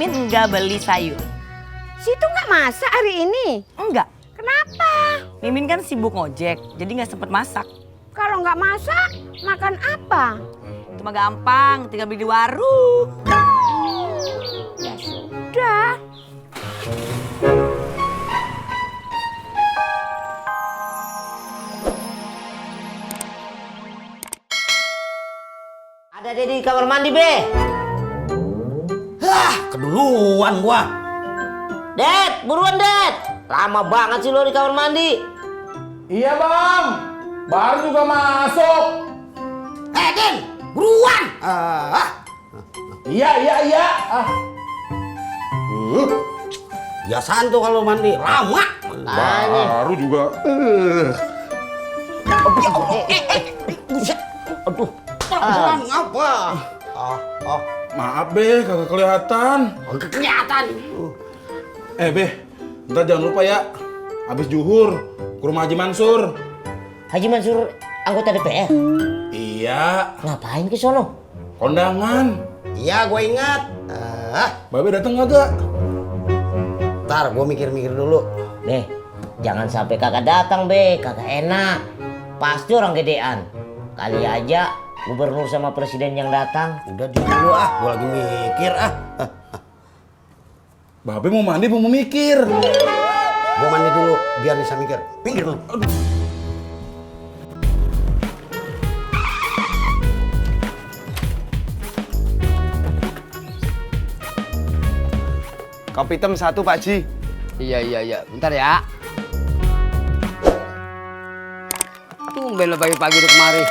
Mimin nggak beli sayur. Situ nggak masak hari ini? Enggak. Kenapa? Mimin kan sibuk ngojek, jadi nggak sempet masak. Kalau nggak masak, makan apa? Itu mah gampang, tinggal beli di warung. Ya sudah. Ada Dedi di kamar mandi, Be. Hah, keduluan gua. Ded, buruan, Ded. Lama banget sih lo di kamar mandi. Iya bang, baru juga masuk. Den, buruan. Iya. Biasaan tuh kalau mandi lama. Baru juga. Buset. Aduh, pelan apa? Maaf Be, kagak kelihatan. Kagak kelihatan. Be, ntar jangan lupa ya. Habis zuhur ke rumah Haji Mansur. Haji Mansur anggota DPR. Iya, Ngapain ke sono? kondangan. Iya, gue ingat. Babe datang kagak? Ntar gue mikir-mikir dulu. Be, jangan sampai kagak datang, Be. Kagak enak. Pasti orang gedean. Kali aja gubernur sama presiden yang datang. Udah dulu gue lagi mikir Babe mau mandi mau mikir. Gue mandi dulu biar bisa mikir. Pinggir lu. Kopi hitam 1 Pak Ji. Iya. Bentar ya. Tumben lo pagi-pagi udah kemari.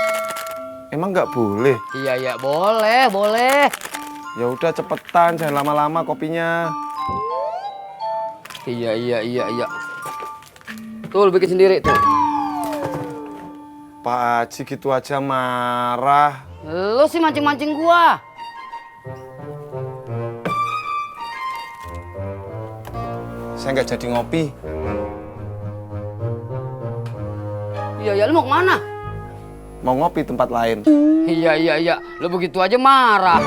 Emang nggak boleh? Iya, boleh. Ya udah cepetan, jangan lama-lama kopinya. Iya. Tuh, lo bikin sendiri tuh. Pak Haji gitu aja marah. Lo sih mancing-mancing gua. Saya nggak jadi ngopi. Iya, lo mau kemana? Mau ngopi tempat lain. Iya. Lo begitu aja marah.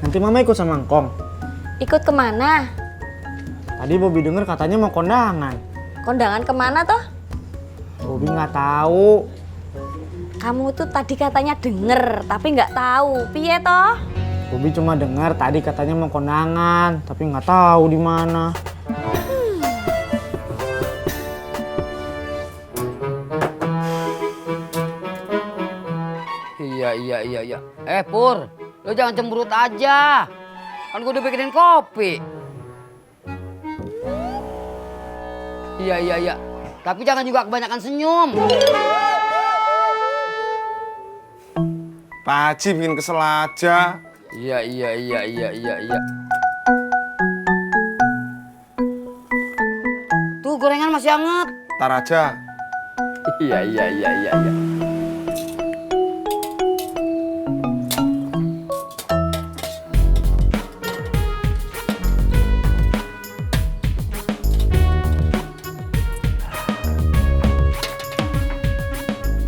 Nanti mama ikut sama Ngkong. Ikut kemana? Tadi Bobby denger katanya mau kondangan. Kondangan kemana toh? Bobby nggak tahu. Kamu tuh tadi katanya denger, tapi nggak tahu. Piye toh? Bobby cuma denger tadi katanya mau kondangan, tapi nggak tahu di mana. Iya. Pur, lo jangan cemberut aja. Kan gue udah bikinin kopi. Iya. Tapi jangan juga kebanyakan senyum. Pak Haji bikin kesel aja. Iya. Tuh gorengan masih hangat. Ntar aja. Iya.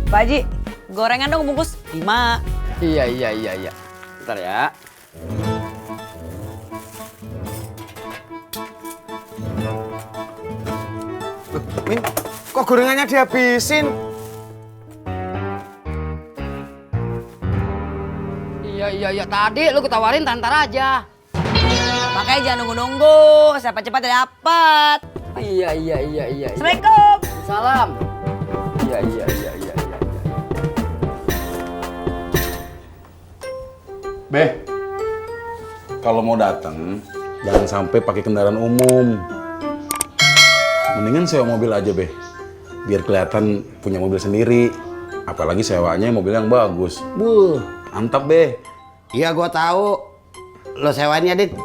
Pak Haji, gorengan dong bungkus 5. Iya. Bentar ya. Min, kok gorengannya dihabisin? Iya. Tadi lu ketawarin tantar aja. Makanya jangan nunggu-nunggu, siapa cepat dapat. Iya. Assalamualaikum. Salam. Iya. Be, kalau mau datang jangan sampai pakai kendaraan umum. Mendingan sewa mobil aja, Be. Biar kelihatan punya mobil sendiri. Apalagi sewanya mobil yang bagus. Mantap, Be. Iya, gue tahu. Lo sewainnya, Dit.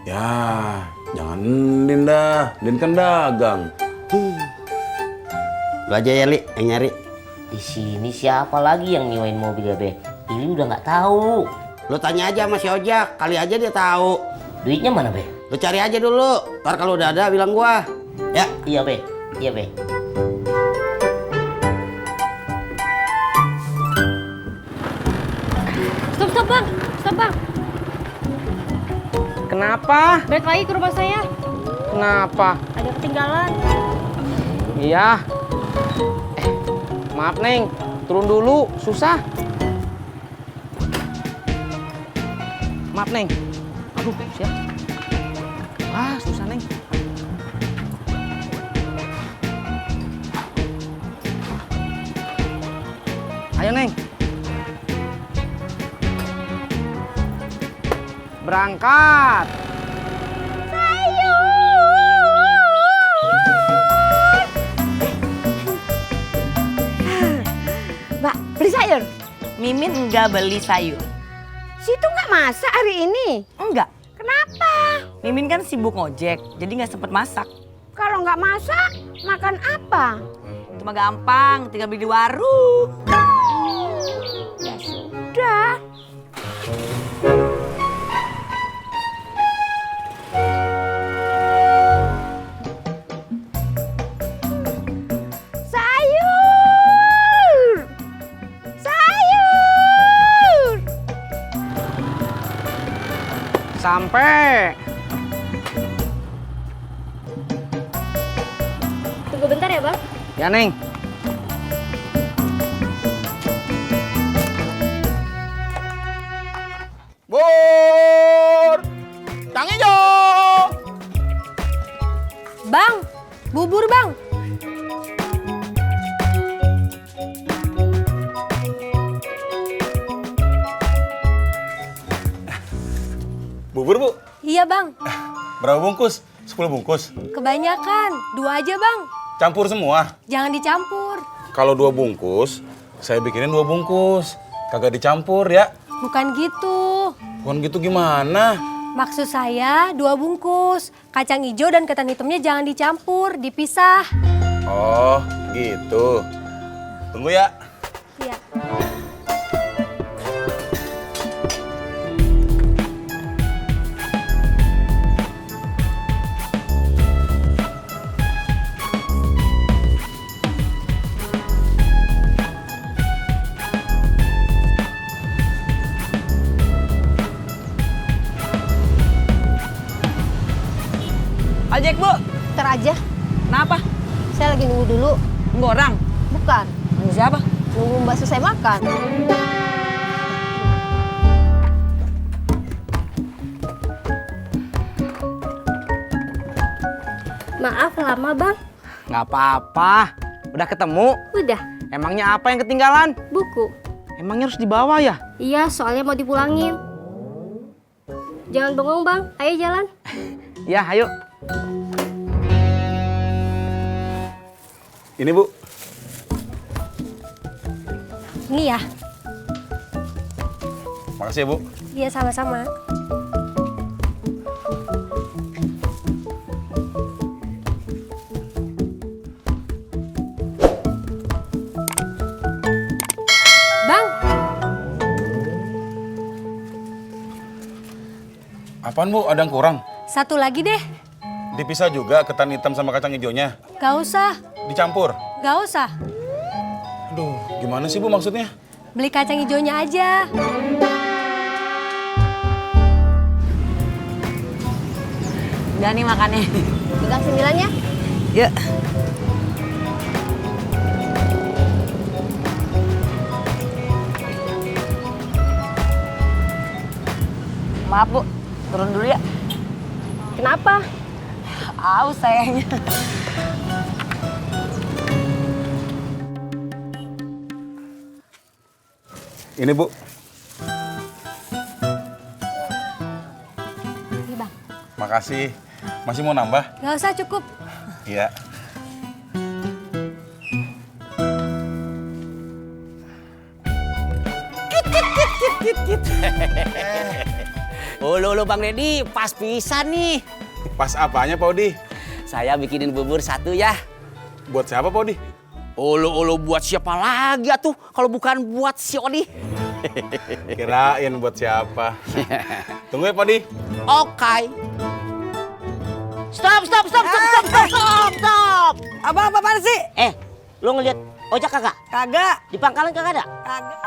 Ya, jangan Din dah. Din kan dagang. Lo aja ya, Li, yang nyari. Di sini siapa lagi yang nyewain mobil ya, Be? Ili udah nggak tahu. Lo tanya aja sama si Ojak, kali aja dia tahu. Duitnya mana, Be? Lo cari aja dulu. Ntar kalau udah ada bilang gua. Ya. Iya, Be. Kenapa? Balik lagi ke rumah saya. Kenapa? Ada ketinggalan. Iya. Maaf Neng, turun dulu, susah. Maaf Neng. Aduh, siap. Ah, susah Neng. Ayo Neng. Berangkat. Mbak, beli sayur. Mimin enggak beli sayur. Situ nggak masak hari ini. Enggak. Kenapa? Mimin kan sibuk ngojek, jadi nggak sempet masak. Kalau nggak masak, makan apa? Itu mah gampang, tinggal beli di warung. Ya sudah. Sayur! Sayur! Sampai. Tunggu bentar ya, Bang. Ya Neng. Bur! Kang Ijo! Bang, bubur, Bang. Bubur, Bu. Iya, Bang. Berapa bungkus? 10 bungkus. Kebanyakan. 2 aja, Bang. Campur semua. Jangan dicampur. Kalau 2 bungkus, saya bikinin 2 bungkus. Kagak dicampur ya. Bukan gitu. Bukan gitu gimana? Maksud saya 2 bungkus. Kacang hijau dan ketan hitamnya jangan dicampur, dipisah. Oh, gitu. Tunggu ya. Iya. Ojek, Bu. Ntar aja. Kenapa? Saya lagi nunggu dulu. Nunggu orang. Bukan. Nunggu siapa? Nunggu Mbak selesai makan. Maaf lama, Bang. Nggak apa-apa. Udah ketemu? Udah. Emangnya apa yang ketinggalan? Buku. Emangnya harus dibawa ya? Iya, soalnya mau dipulangin. Jangan bengong, Bang. Ayo jalan. Ya, ayo. Ini, Bu. Ini ya? Makasih ya, Bu. Iya, sama-sama. Bang, Apaan, Bu? Ada yang kurang? satu lagi deh. Dipisah juga ketan hitam sama kacang hijaunya. Gak usah, Dicampur. gak usah. Aduh, gimana sih, Bu, maksudnya? Beli kacang hijaunya aja. Udah nih makannya. Pegang 9 ya. Yuk. Maaf, Bu. Turun dulu ya. Kenapa? Aus sayangnya. Ini, Bu. Ini, Bang. Makasih. Masih mau nambah? Gak usah, cukup. Iya. Ulu Bang Deddy, pas pisan nih. Pas apanya, Pak Odi? Saya bikinin bubur 1 ya. Buat siapa, Pak Odi? Ulu buat siapa lagi atuh kalau bukan buat si Odi? Kirain buat siapa. Tunggu ya, Pak Odi. Oke. Stop. Apa-apaan sih? Lu ngeliat ojek kagak? Kagak. Di pangkalan kagak ada? Kagak.